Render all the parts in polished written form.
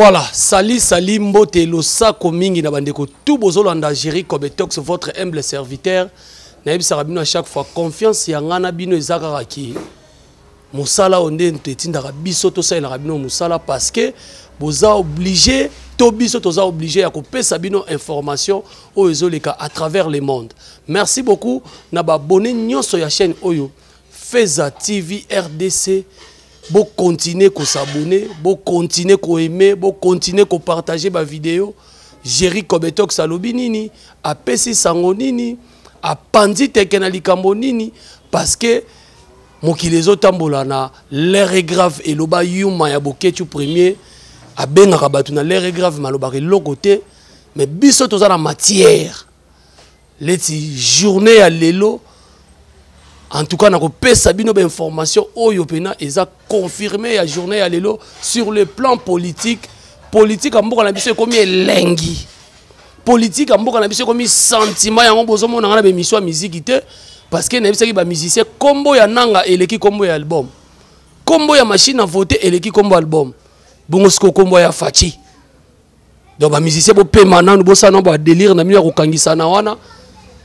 Voilà, sali sali mbote losako mingi na bandeko tout bozolanda Jerry Kobetox votre humble serviteur. Nayebisaka bino à chaque fois confiance ya nga na bino eza kaka ki mosala oyo nde etindaka biso tosalelaka bino mosala parce que boza obligé to biso toza obligé ya kopesa bino information oyo ezoleka à travers le monde. Merci beaucoup na baabonné nyonso ya chaîne oyo Feza TV RDC. Bo continuer ko s'abonner, bo continuer ko aimer, bo continuer ko partager ba vidéo. Jerry Kobetox alobi nini, apesi sango nini, apanzi teke na likambo nini parce que mokili ezotambola na l'air est grave eloba yuma ya Boketshu premier abengaka bato na l'air est grave malobaka eloko te mais biso toza na matière leti journée ya lelo en tout cas nakopesa bino bainformation oyo mpena eza confirme ya journée ya lelo sur le plan politique. Politique ya mboka na biso ekomi elengi, politique ya mboka na biso ekomi sentiment. Yango bozomona nga na baémission ya miziki te parce que nayebisaki bamusicien kombo ya nanga eleki kombo ya album, kombo ya machine à voter eleki kombo ya album, bongo sikoyo kombo ya Fatshi. Donc bamusicien bopema nanu, bosala nanu badelire na bino ya kokangisana wana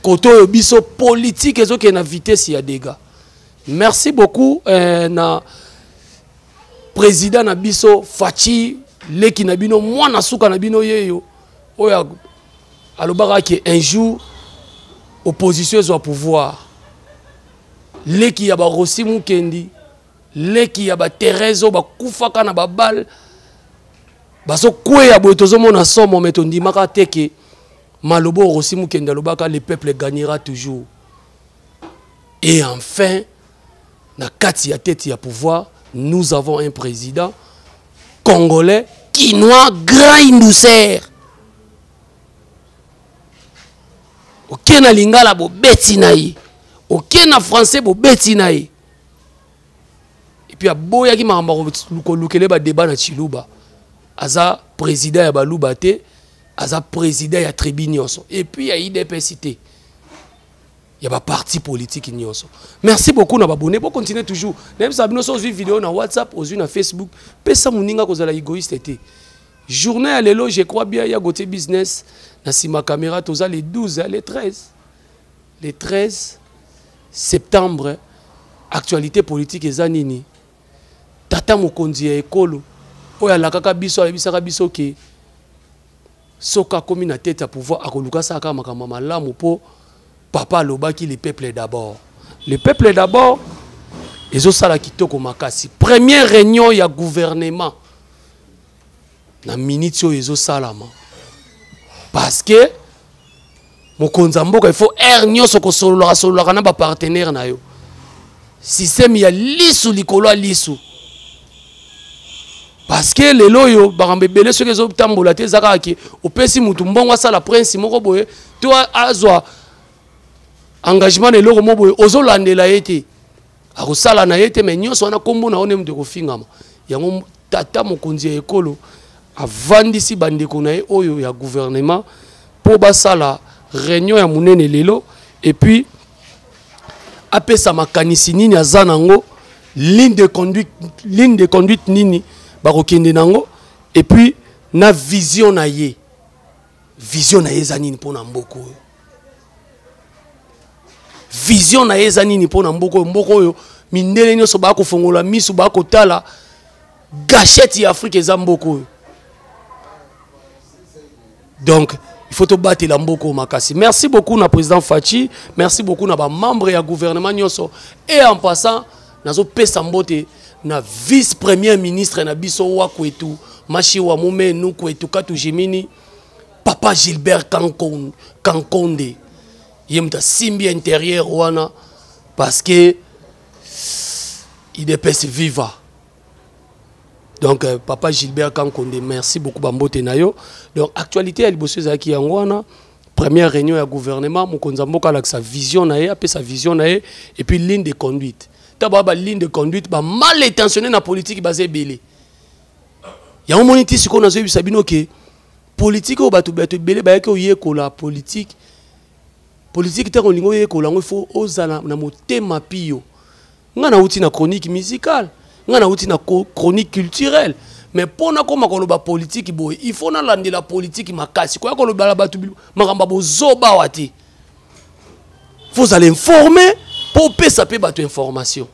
kote oyo biso politique ezokende na vitesse ya dégâts. Merci beaucoup na président na biso Fatshi, leki na bino, mwana suka na bino yeyo oyo alobaka ke un jour opposition ezwa pouvoir, leki ya ba Rossy Mukendi, leki ya ba Thérèse oyo bakufaka na babale bazokweya boye, tozomona somo. Me tondimaka te ke maloba oyo Rossy Mukendi alobaka, le peuple gagnera toujours. Et enfin na kati ya tête ya pouvoir, nous avons un président congolais kinois, grand indoucer. Oke na lingala bobeti na ye, oke na français bobeti na ye. Et puis aboyaki makambo kolukele ba débat na Tshiluba. Aza président ya baluba te, aza président ya tribu nyonso et puis ya UDPS te, ya ba parti politique nyonso. Merci beaucoup na babone, bo continuer toujours. Nayebisa bino so ozwi vidéo na WhatsApp, ozwi na Facebook, pesa moninga, kozala égoïste te. Journée ya lelo, je crois bien ya Gauthier Business na nsima caméra, toza le 12, le 13, le 13 septembre. Actualité politique eza nini? Tata mokonzi ya ekolo oyo alakaka biso, ayebisaka biso ke soki akomi na tête ya pouvoir akoluka asalaka makambo ya malamu, mpo papa alobaki le peuple d'abord, le peuple d'abord. Ezosala kitoko makasi. Première réunion ya gouvernement na minute oyo ezosalama parce que mokonzi ya mboka, il faut aire nyonso kosololaka sololaka na bapartenaire na yo, système ya lisu likolo ya lisu, parce que lelo oyo makambo ebele soki ezotambola te, eza kaka ke opesi mutu mbongo asala prince moko boye to azwa engagement na eloko moko boye, ozolandela ye te, akosala na ye te, mais nyonso wana nkombo na yo nde moto ekofingama. Yango tata mokonzi ya ekolo avandisi bandeko na ye oyo ya gouvernement mpo basala réunion ya monene lelo et puis apesa makanisi nini aza nango, ligne de conduite, ligne de conduite nini bakokende nango et puis na vision na ye. Vision na ye eza nini mpona mboka oyo? Vision na ye eza nini mpona mboka oyo? Mboka oyo mindele nyonso bakofongola miso, bakotala gâchette ya Afrique eza mboka oyo. Donc il faut tobatela mboka oyo makasi. Merci beaucoup na président Fatshi, merci beaucoup na bamembre ya gouvernement nyonso. Et en passant, nazopesa mbote na vice premier ministre na biso wa kwetu Mashiwa Mumenu kwetu Katu Jimini, papa Gilbert Kankonde, ye moto asimbi intérieur wana parce que UDPS viva. Donc papa Gilbert Kankonde, merci beaucoup, bambote na yo. Donc actualité ya liboso ezalaki yango wana, première réunion ya gouvernement, mokonzi ya mboka alakisa vision na ye, apesa vision na ye et puis ligne de conduite. Ta ba ligne de conduite, ba mal intentionné na politique baza ebele. Yango moni ti sikoyo nazoyebisa bino ke politique oyo bato ebele bayaki oyekola politique. Politique ntango olingi oyekola yango, il faut ozala na motema pio. Nga nauti na chronique musicale, nga nauti na chronique culturelle, Mais mpo nakoma koloba politiki boye, il faut nalandela politiki makasi. Koya kolobala bato makambo ya bozoba awa te. Faut ozala informé mpo opesa mpe bato information.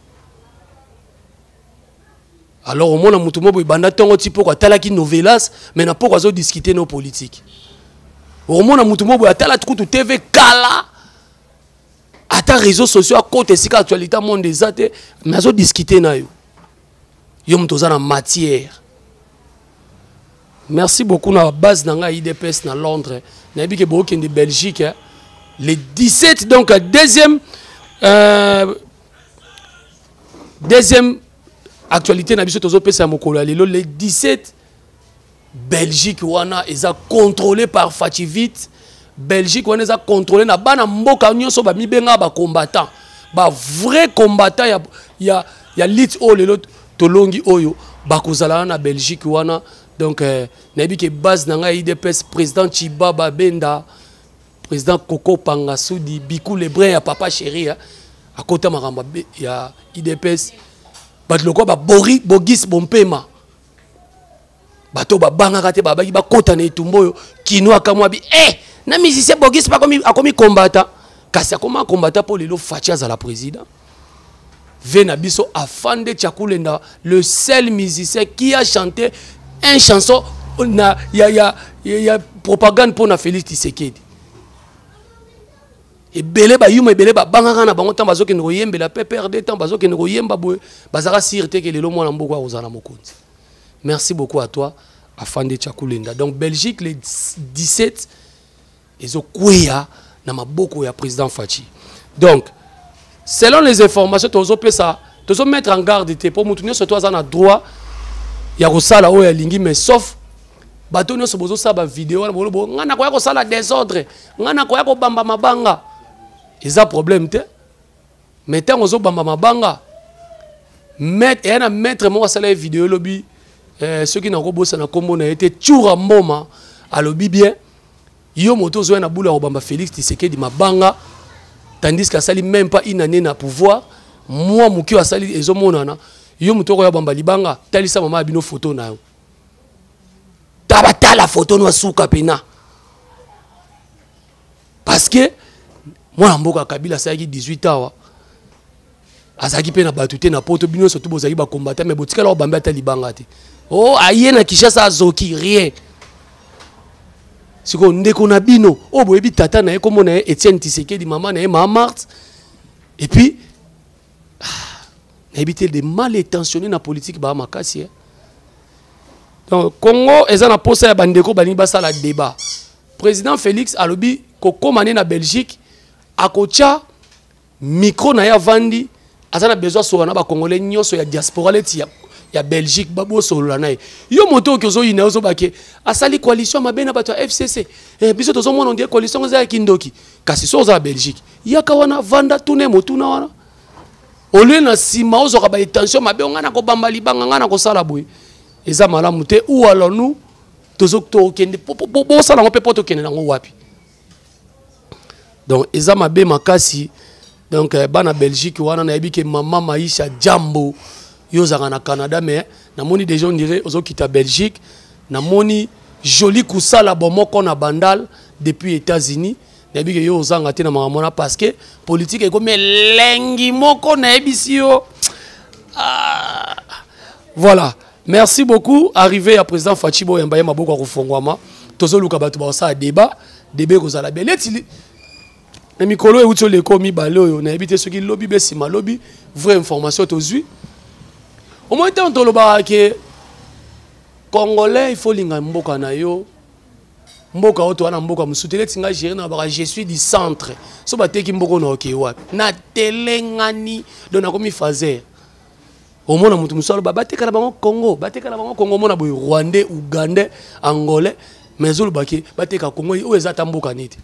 Alors omona motu moko boye banda ntongo ti poko atalaki novelas, mais na poko azodiscute no politike. Okomona motu moko boye atala kutu TV kala, ata réseaux sociaux akota esika actualité monde eza te, mais azodiscute na yo. Yo moto oza na matière. Merci beaucoup na base na ngai IDPS na Londres. Nayebi ke bokende Belgique, hein? Le 17, donc deuxième actualité na biso tozopesa ya mokolo ya lelo, le 17, Belgique wana eza contrôlé par Fatshivit. Belgique wana eza contrôlé na bana mboka nyonso bamibenga ba combattant, ba vrai combattant ya lit oyo lelo tolongi oyo bakozala na Belgique wana. Donc nayebi ke base na ngai IDPS, président Chibaba Benda, président Coco Pangasudi, Bikou Lebrun ya papa chéri, hein, akota makambo ya IDPS, bato lokola ba Bori Bogis Bompema, bato babangaka te, babaki bakota na etumba oyo kino akamwa bi na musicien Bogis bakomi akomi combattant, kasi akoma combattant mpo lelo Fatshi azala président. Ve na biso Afande Tchakoulenda, le seul musicien qui a chanté une chanson na ya propagande pour na Félix Tshisekedi. Ebele bayuma, ebele babangaka na bango ntango bazokende koyembela PPRD, ntango bazokende koyemba boye, bazalaka sire te ke lelo mwana mboka akozala na mokonzi. Merci beaucoup à toi, Afande Tchakoulenda. Donc Belgique le 17 ezokweya na maboko ya président Fatshi. Donc selon les informations tozopesa, tozomettre en garde te mpo motu nyonso to aza na droit ya kosala oyo alingi, mais sauf bato nyonso bozosala bavideo wana, bolobo ngai nakoya kosala désordre, ngai nakoya kobamba mabanga, eza problème te. Mais ntango ozobamba mabanga, eya na maître moko asala ye video elobi, soki nakobosana nkombo na ye te, Tshoura Mboma, alobi bien: yo moto ozoya na bula ya kobamba Félix Tshisekedi mabanga, tandis que asali même pas une année na pouvoir, mwa moke oyo asali ezomonana. Yo moto okoya bamba libanga, talisa mama ya bino foto na yo, tabatala foto no asuka pena, parce que mwana mboka Kabila asalaki 18 awa, azalaki mpe na bato te na poto. Bino nyonso tu bozalaki bacombattant, mais botikala obambe ata libanga te. O aye na Kinshasa, azoki rien. Sikoyo ndeko na bino oyo boyebi tata na ye, kombo na ye Etienne Tshisekedi, mama na ye Mama Marthe. Et puis nayebi te, de mal intentionné na politique baa makasi, eh. Donc Congo eza na posa ya bandeko balingi basala débat. Président Félix alobi kokóma ne na Belgique, akotya micro na ye, avandi, aza na besoin asola na bacongolais nyonso ya diaspora leti ya Belgique, bosolola na ye. Yo moto oyo ozoyina, ozobake asali coalition mabe na bato ya FCC, biso tozomona ondie coalition eza ya kindoki. Kasi so oza ya Belgique, yaka wana, vanda, tuna motuna wana, olie na nsima ozwaka baintention mabe, ngai nakobamba libanga, ngai nakosala boye, eza malamu te. Ou alors nous tokende bosala yango mpe mpo tokende nango wapi? Donc eza mabe makasi. Donc bana Belgique wana, nayebi ke mama Maisha Jambo, yo ozalaka na Canada, mais namoni déjà on dirait ozokita Belgique. Namoni Joli kusala bomoko na Bandal depuis États-Unis. Nayebi ke yo ozanga te na makambo wana, parce que politique ekomi elengi moko, nayebisi yo. Ah. Voilà, merci beaucoup. Arrivé ya président Fatshi, boyamba ye maboko ya kofongwama. Tozoluka bato bakosala débat. Débat ekozala bien neti na mikolo euti oleko mibale oyo. Nayebi te soki lobi be nsima lobi, vraie information tozwi. Omoi ntango tolobaka ke Congolais, il faut linga mboka na yo, mboka oyo toza na mboka mosusu te. Neti ngai géri na baka, je suis du centre. So bateki mboka na oke wapi? Natelengani, donc nakomi faser. Omona moto mosusu aloba batekala bango Congo, batekala bango Congo. Omona boye Rwandais, Ougandais, Angolais, mais ezolobaki bateka Congo oyo eza ata mboka nini te.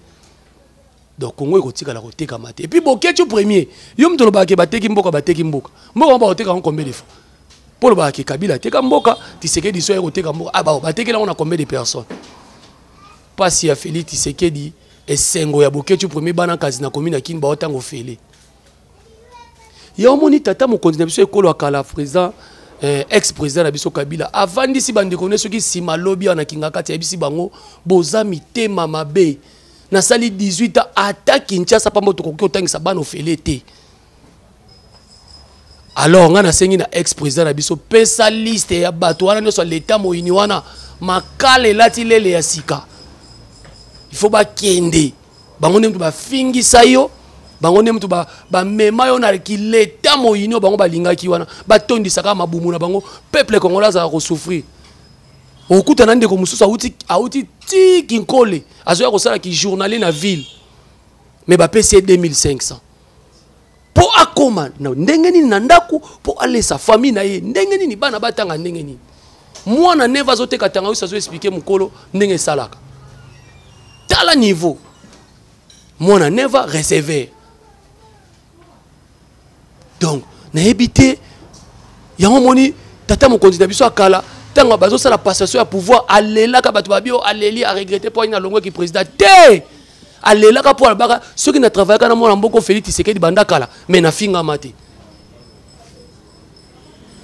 Donc Congo ekotikala kotekama te. Et puis Boketshu Premier, yo moto olobaka bateki mboka, bateki mboka, mboka ngo bakoteka yango combien de fois? Mpo olobaka ke Kabila ateka mboka, Tshisekedi so aye koteka mboka, ah, batekeli yango na combien de personnes? Mpasi ya Félix Tshisekedi, esengo ya Boketshu Premier. Bana kasi na komi na Kini baotango fele ya omoni tata mokonzi na biso ekolo ya kala, président Ex président na biso Kabila avandisi bandeko ne soki nsima lobi awa na Kingakati, ayebisi bango: boza mitema mabe, nasali 18 ans, ata Kinshasa pamba tokoki kotangisa bana ofele te. Alors ngai nasengi na ex président na biso, pesa liste ya bato wana nyonso ya leta moyini wana, makala elati lele ya sika, il faut bakende. Bango nde mutu bafingisa yo, bango nde mutu bamema yo na kileta moyini oyo bango balingaki wana, batondisaka mabumu na bango. Peuple congolais azalaka kosouffrir. Okutana ndeko mosusu auti ti Kinkole, azoya kosala kijournalier na ville, mais bapesi ye 2500 mpo akóma na ndenge nini na ndako, mpo alesa famille na ye ndenge nini, bana batanga ndenge nini. Mwana neve azoteka tangawisi, azoexpliquer mokolo ndenge esalaka. Tala niveau, mwana neva receveur. Donc nayebi te yango moni tata mokonzi na biso akala, ntango bazosala passation ya pouvoir, alelaka. Bato babi oyo aleli, aregretter mpo ani nalongwaki président te. Alelaka mpo alobaka: soki na travaillaka na mwana mboka Félix Tshisekedi banda kala, mais nafingama te.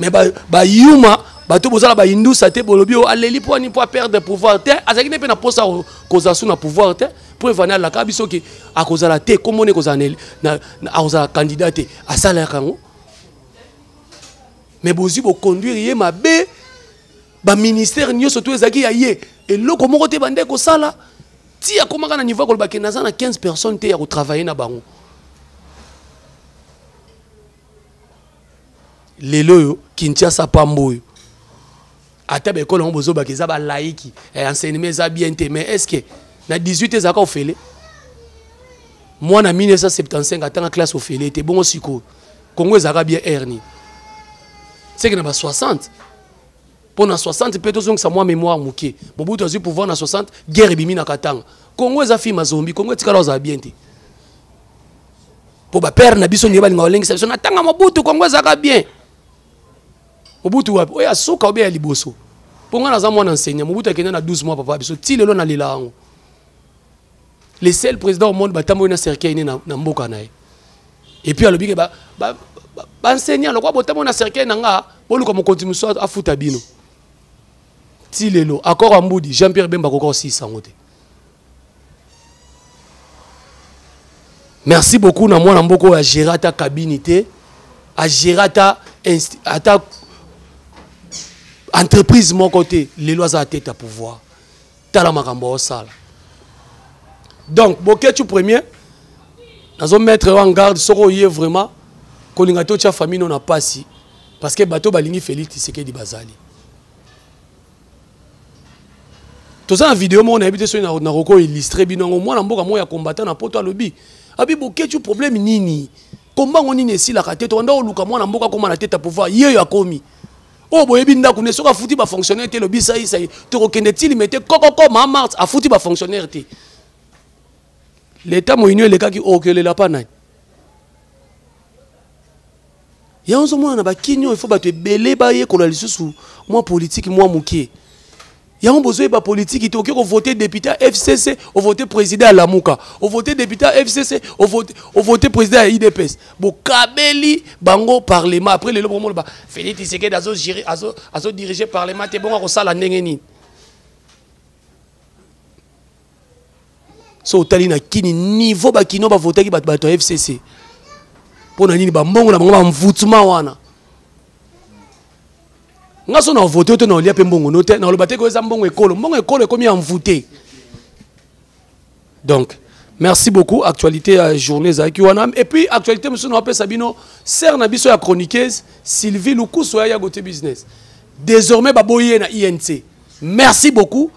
Mais bayuma bato bozala bayindusa te, bolobi oyo aleli mpo ani, mpo aperdre pouvoir te. Azalaki ne mpe na mposa kozala su na pouvoir te, mpo evani alaka biso ke akozala te, komona ekozala, akozala candidat te. Asalaka yango, mais bozwi boconduire ye mabe. Baministère nyonso to ezalaki ya ye, eloko moko te bande kosala ti akomaka na niveau ya koloba ke naza na 15 personnes te ya kotravailler na bango. Lelo oyo Kinshasa pamba oyo, ata baekole yango bozobaka eza balaiki, enseignement eza bien te, mais est ce que na 18 ezalaka ofele? Mwana 1975 atanga classe ofele te. Bongo sikoyo Congo ezalaka bien aire nini? Seke na ba 60, mpo na 60 mpe tozongisa mwa mémoire moke. Mobutu azwi pouvoir na 60, guerre ebimi na Katanga. Congo eza film zombi, Congo etikala ozala bien te, mpo bapere na biso ndenge balinga kolengisa biso na ntanga Mobutu, Congo ezalaka bien. Mobutu wapi? Oyo asuka obe ya liboso? Mpo ngai naza mwana enseignant. Mobutu akende na 12 mois, papa biso ti lelo nalela yango. Le seul président au monde batamboli na cercueil ne na mboka na ye. Et puis alobi ke baenseignant, lokwa botamboli na cercueil na nga, boluka mokonzi mosusu afuta bino. Ti lelo accord ya Mbudi, Jean Pierre Bemba akoka kosilisa yango te. Merci beaucoup na mwana mboka oyo agérer ata cabine te, agérer ata entreprise moko te, lelo aza tête ya pouvoir. Tala makambo aosala. Donc Boketshu premier, nazomettre yo en garde. Soki oye vraiment kolinga te otya famille no na pasi, parce que bato balingi Félix Tshisekedi bazali. Toza na video moko, nayebi te soki nakoki illustrer bino yango. Mwana mboka moko ya combattant na Poto alobi abi: Boketshu, problème nini? Kombango nini esilaka te? Tokanda koluka mwana mboka akóma na tête ya pouvoir, ye oyo akomi oyo boyebi ndako ne, soki afuti bafonctionnaire te, elobi saisai tokokende tilime te. Kokoko ma mars afuti bafonctionnaire te, leta moyini elekaki okelela mpa nani? Yango ozomona na bakini oyo, ifo bato ebele bayekola lisusu mwa politike mwa moke. Yango bozoyeba politiki te. Okoki kovote député ya FCC, ovote président ya Lamuka, ovote député ya FCC, ovote président ya UDPS, bokabeli bango parlement. Après lelo bomona ba Félix Tshisekedi azodirige parlement te. Bongo akosala ndenge nini? So otali na kini niveau, bakino bavotaki bato ya FCC mpo na nini? Bambongo na bango, bamvutuma wana. Nga so na vote te, na olia mpe mbongo no te, naloba te ko eza mbongo ekolo. Mbongo ekolo ekomi ya mvute. Donc merci beaucoup. Actualité ya journée ezalaki wana. Et puis actualité mosusu na opesa bino, sœur na biso ya chroniqueuse Sylvie Lukusu ya Gote Business, désormais baboyi ye na INC. Merci beaucoup,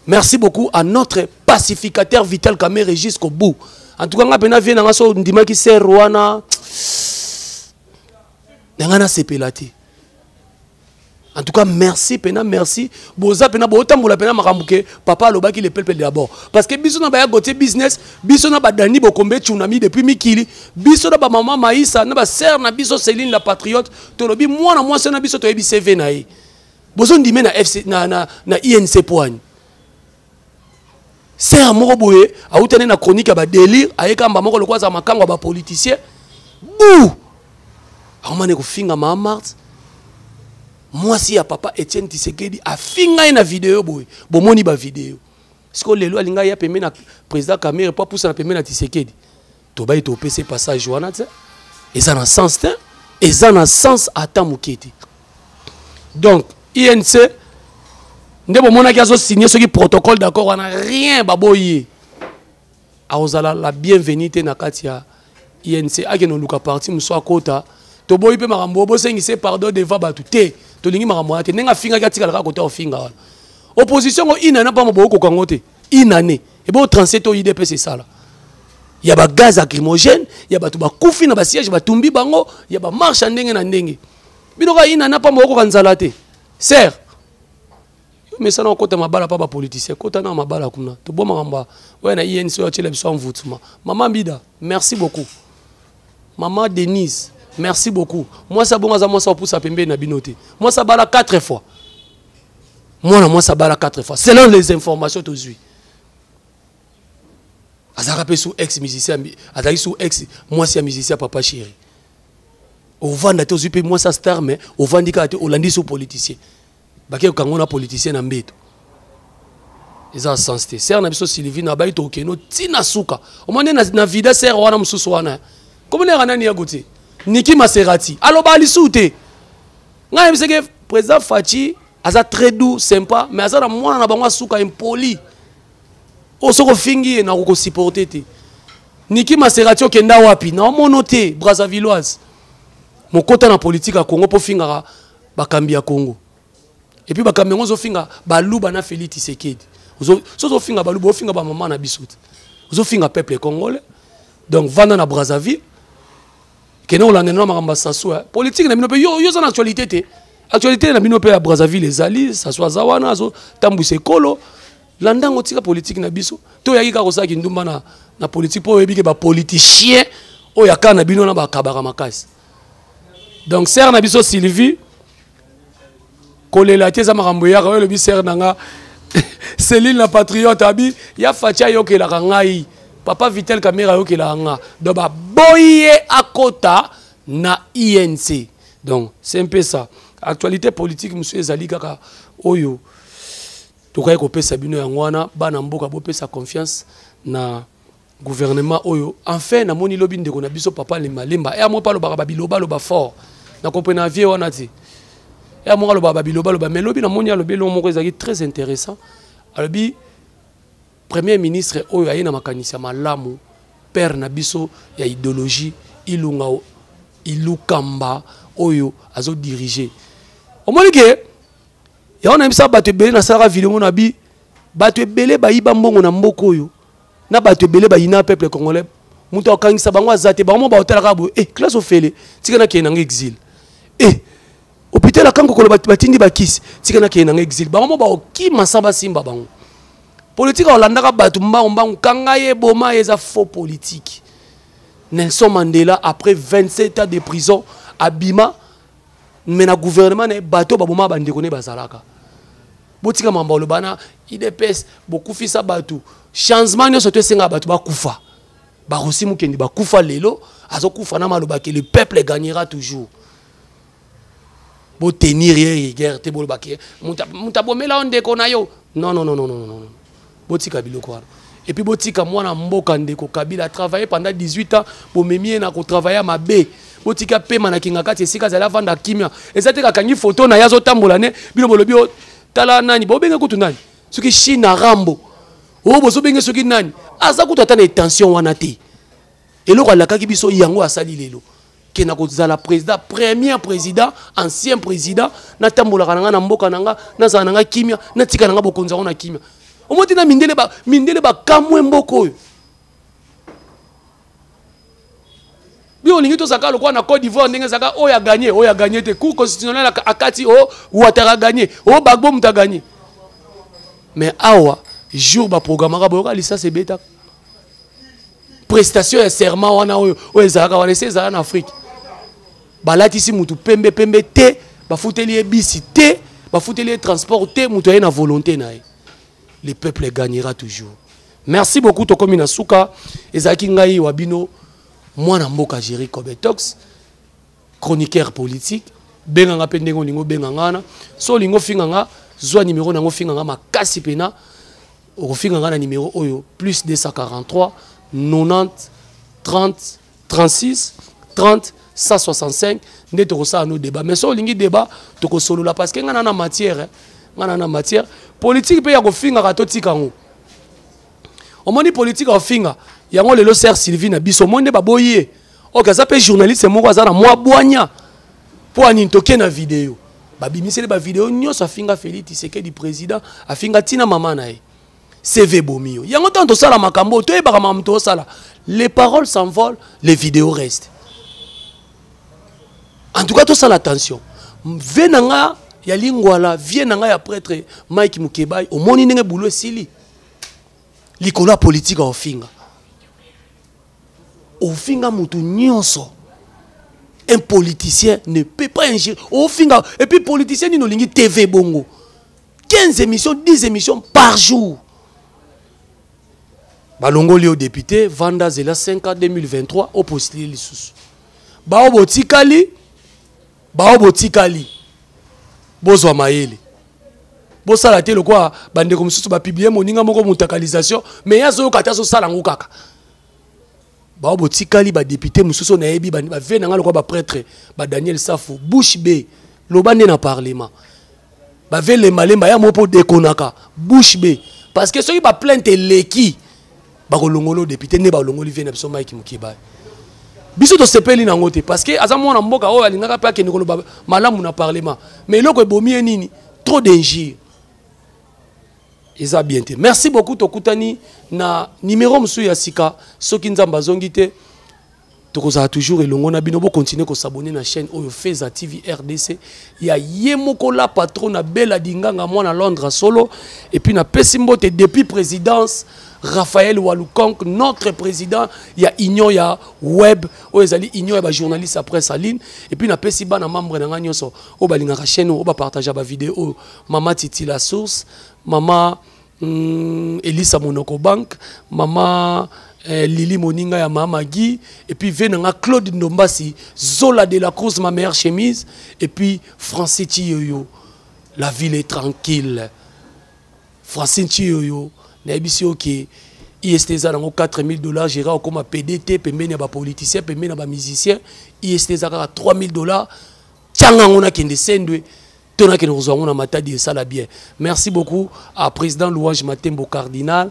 merci beaucoup à notre pacificateur Vital Kamerhe jusqu'au bout. En tout cas nga mpena vie na nga, so ndimaki sœur wana na nga, nasepela te. En tout cas merci pena, merci. Boza pena botambola pena makambo ke papa alobaki, le peuple d'abord, parce que biso na baya Gautier Business, biso na badani Bokombe Tsunami depuis mikili, biso na bamama Maïsa na basœur na biso Céline la patriote, tolobi mwana mwasi na biso, toyebi CV na ye. Bozondime na FC na INC poigne sœur moko boye awutani na chronique ya badélire, ayekamba moko lokola azala makango ya bapoliticien bu akomani kofinga mama Marte. Mwasi ya papa Etienne Tshisekedi afinga ye na video boye. Bomoni ba video. Siko lelo alinga ya pembeni na président Kamerhe po apusa na pembeni na Tshisekedi. Tobayi topesa passage wana te. Eza na sens te. Eza na sens ata moke te. Donc INC nde bomonaki azo signer soki protocole d'accord wana rien baboyi ye. Akozala la bienvenue te na kati ya INC akende oluka parti mosusu akota. Toboyi mpe makambo oyo bosengise pardon devant bato te. Tolingi makambo wana te. Ndenge afingaki atikala kaka kota ofinga wana. Opposition ngo inane pamba bokokoka yango te. Inane. Ebo 37 oyo UDPS esala. Ya ba gaz lacrymogène, ya bato bakufi na ba siège batumbi bango, ya ba marche ya ndenge na ndenge. Bino kaka inane pamba bokokoka nzala te. Sœur, yo mesana okota mabala pa ba politicien, kota na mabala kuna. Tobo makambo oyo na INC oyo atiela biso mvutuma. Maman Bida, merci beaucoup. Maman Denise, merci beaucoup. Mwasi abongo aza mwasi opusa pembeni na bino te. Mwasi abala 4 fois. Mwana mwasi abala 4 fois. Selon les informations tozwi. Azalaka pe sous ex musicien, azalaki sous ex mwasi ya musicien papa chéri. Ovanda te ozwi pe mwasi ya star mais ovandi kaka te olandi sous politicien. Bake kokango na politicien na mbeto. Eza sens te. Sœur na biso Sylvie na bayi tokeno tina suka. Omoni na, na vida sœur wana mususu wana. Comment nera nani ya Gauthier? Niki Maserati. Aloba lisu te. Ngai yebiseke président Fatshi aza très doux, sympa, mais aza na mwana na bango asuka impoli. Oyo soko fingi ye na ko supporter te. Niki Maserati okenda wapi? Na omono te, Brazzavilloise. Mokota na politique ya Congo po fingaka bakambi ya Congo. Et puis bakambi yango ozofinga baluba na Félix Tshisekedi. Ozo sozo finga baluba, ofinga ba mama na biso te. Ozofinga peuple congolais. Donc vanda na Brazzaville. Kende kolanda na makambo ya Sassou. Politique na bino pe yo yo za na actualité te. Actualité na bino pe ya Brazzaville ezali, Sassou aza wana azo tambwisa ekolo. Landa ngo tika politique na biso. To yaki kaka kosala kindumba na na politique po oyebi ke ba politiciens oyo ya kana bino na bakabaka makasi. Donc sœur na biso Sylvie kolela te eza makambo eyaka oyo elobi sœur na nga Céline la patriote abi ya Fatshi ayokelaka ngai papa Vital Kamerhe ayokelaka nga donc baboyi ye akota na INC. Donc c'est un peu ça. Actualité politique monsieur ezali kaka oyo tokaki kopesa bino yango wana bana mboka bopesa confiance na gouvernement oyo. Enfin namoni lobi ndeko na biso papa Lemba Lemba ya mo palobaka ba biloba loba fort na comprena vie wana ti ya mo alobaka ba biloba loba mais lobi namoni alobi eloko moko ezalaki très intéressant. Alobi premier ministre oyo aye na makanisi ya malamu père na biso ya idéologie Ilunga Ilukamba oyo azo diriger. Omoni ke yango nayebisa bato ebele nasalaka video mona bi bato ebele bayiba mbongo na mboka oyo na bato ebele bayina peuple congolais moto akangisa bango aza te bango mo baotalaka boye classe ofele tika nakende nanga exil hôpital akango kolo batindi bakisi tika nakende nanga exil bango mo baokima sa basimba bango politique aolandaka bato mbangu mbangu kanga ye boma ye eza faux politique. Nelson Mandela après 27 ans de prison abima mais na gouvernement na ye bato baboma bandeko ne bazalaka. Botika mambo aloba na IDPS bokufisa bato changement nyonso to esenga bato bakufa. Barosi Mukendi bakufa lelo azokufa na maloba ke le peuple gagnera toujours. Bo tenir ye rigueur te boloba ke mutu abomela yo ndeko na yo. Non, non, non, non, non, non, non. Botika biloko wana. Et puis botika mwana mboka ndeko Kabila a travaillé pendant 18 ans, bomemi ye na ko travailler mabe. Botika pema na kinga kati esika azali avanda kimia. Eza te kakangi photo na ye azotambola ne bino bolobi o tala nani bobenge kutu nani soki China Rambo oyo bozobenge soki nani aza kutu ata na intention wana te. Eloko alakaki biso yango asali lelo ke na kozala président, premier président, ancien président, natambolaka na nga na mboka na nga, nazala na nga kimia, natika na nga bokonzi yango na kimia. Omoni na mindele ba mindele ba kamwe mboka oyo. Bio olingi tozalaka lokola na Côte d'Ivoire ndenge ezalaka oyo a gagné, oyo a gagné te. Cour constitutionnelle akati o Ouattara a gagné, o Gbagbo moto a gagné. Mais awa jour ba programmaka boyoka lisasi ebetaka. Prestation ya serment wana oyo oyo ezalaka wana ese ezalaka na Afrique. Balatisi mutu pembe pembe te, bafuteli ye bisi te, bafuteli ye transport te, mutu aye na volonté na ye. Le peuple gagnera toujours. Merci beaucoup tokomi na suka. Ezalaki ngai wa bino mwana mboka Jerry Cobetox, chroniqueur politique. Benga nga mpe ndenge olingi obenga nga wana. So olingi ofinga nga, zwa nimero na yango, ofinga nga makasi mpena. Okofinga nga na nimero oyo plus 243 90 30 36 30 165, nde tokosala no débat. Mais so olingi débat, tokosolola, parce que nga na na matière, nga na na matière politique mpe ya kofingaka. Totika yango. Omoni, politique ya kofinga yango lelo, sœur Sylvie na biso, omoni nde baboyi ye. Ok, aza mpe journaliste moko aza na mwa bwanya. Mpo anini? Toke na video, babimiseli bavideo nyonso, afinga Félix Tshisekedi président, afinga ntina mama na ye. CV ebomi yo. Yango ntango tosala makambo oyo, toyebaka makambo tosala. Les paroles s'envolent, les vidéos restent. En tout cas, tosala attention. Ve na nga ya lingwala, vie na nga ya prêtre Mike Mukebai, omoni ndenge bulo esili likolo ya politike ya ofinga. Ofinga motu nyonso, un politicien ne peut pas injurier. Ofinga, et puis politicien nini olingi TV bongo 15 émissions, 10 émissions par jour? Balongoli yo député, vanda, zela 5 ans, 2023 opostule lisusu. Bao botikali, bao botikali, bozwa mayele, bosala te lokola bandeko mosusu bapublier moninga moko mutakalisation, mais ye azoyoka te, azosala yango kaka. Bao botikali, badéputé mosusu oyo nayebi, bave na nga lokola baprêtre, badaniel Safu, bouche bée, loba nde na parlement. Bave lembalemba ya moko mpo dekonaka bouche bée, parce que soki baplainte eleki, bakolongola député. Nde balongoli vie na biso Mike Mukebai. Biso tosepeli nango te, parce que aza mwana mboka oyo alingaka mpe akende koloba malamu na parlement. Mais eloko ebomi ye nini? Trop d'injure, eza bien te. Merci beaucoup, tokutani na numéro mosusu ya sika. Soki Nzambe azongi te, tokozala toujours elongo na bino. Bokontinue kos'abonner na chaîne oyo, Feza TV RDC, ya ye moko la patron na Bela Dinganga, mwana Londres solo. Et puis napesi mbote depuis présidence, Raphaël Walukonk, notre président ya union ya web oyo ezali union ya bajournaliste ya presse en ligne. Et puis napesi bana membre na ngai nyonso oyo balingaka chaîne oyo, bapartage bavideo oyo: mama Titi La Source, mama Elisa Monoko Bank, mama Lili Moninga ya mama Guy, et puis ve nanga Claude Ndombasi, Zola de la Cruz, ma meilleure chemise, et puis Francis Chiyoyo, la ville est tranquille. Francine Chiyoyo, nayebisi oke IST eza nango 4000 $. Gérard okoma PDT pembeni ya bapoliticien, pembeni ya bamusicien. IST eza kaka 3000 $. Tianga yango, nakende Sendwe to nakende kozwa yango na Matadi, esala bien. Merci beaucoup à président Louange Matembo Cardinal,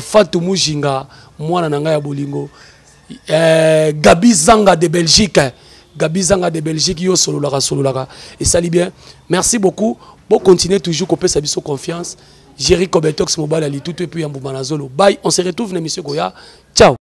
Fatou Mujinga, mwana na ngai ya bolingo, Gabi Zanga de Belgique, Gabi Zanga de Belgique, yo sololaka sololaka, esali bien. Merci beaucoup, bocontinue toujours kopesa biso confiance. Jerry Cobetox, mobali ya litutu, et puis ya mbuma na zolo. Bye, on se retrouve na émission koya. Ciao.